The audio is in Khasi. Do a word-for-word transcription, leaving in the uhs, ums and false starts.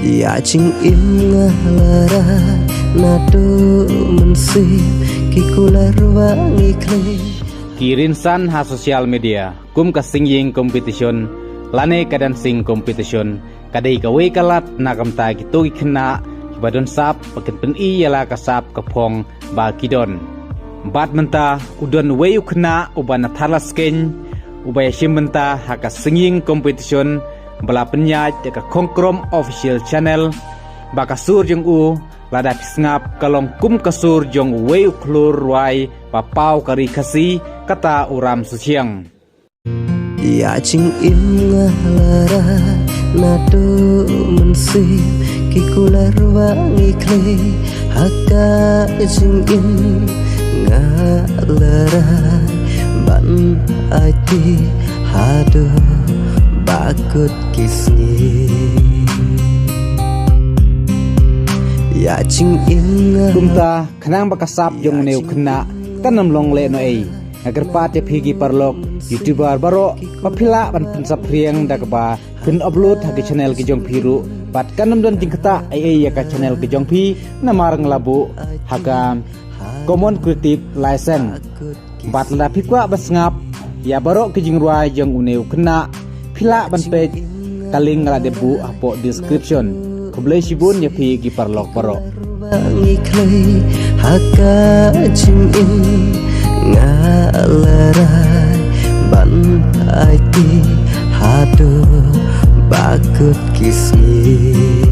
Ïa jingim nga la rai naduh mynsiem, ki kular ba ngi khlei. Ki rynsan ha social media kum ka singing competition lane ka dancing competition ka dei kawei ka lad na ka bynta kito ki khynnah kiba don sap ba kin pyni ïa la ka sap ka phong ba ki don. Bad mynta u don uwei u khynnah uba na Thadlaskein uba ïashim bynta ha ka singing competition ba la pynïaid da ka Khongkrom Official Channel, ba ka sur jong u lada phi sngap ka long kum ka sur jong uwei u khlur rwai ba paw ka ri Khasi, kata u Ram Suchiang. Ïa jingim nga la rai naduh mynsiem, ki kular ba ngi khlei ha ka jingim nga la rai ban aiti haduh ba kut ki sngi. Ïa jingim nga. Kumta khnang ba ka sap jong une u khynnah kan ym long lehnohei, nga kyrpad ïa phi ki paralok YouTuber baroh ba phi lah ban pynsaphriang da kaba phin upload ha ki channel ki jong phi ruh, bad kan ym don jingktah ei ei ïa ka channel ki jong phi namar nga la buh ha ka Common Creative License. Bad lada phi kwah ban sngap ïa baroh ki jingrwai jong une u khynnah, phi lah ban peit ka link nga la dep buh hapoh description. Khublei shibun ïa phi ki paralok baroh. Ba ngi khlei ha ka jingim nga la rai ban aiti haduh ba kut ki sngi.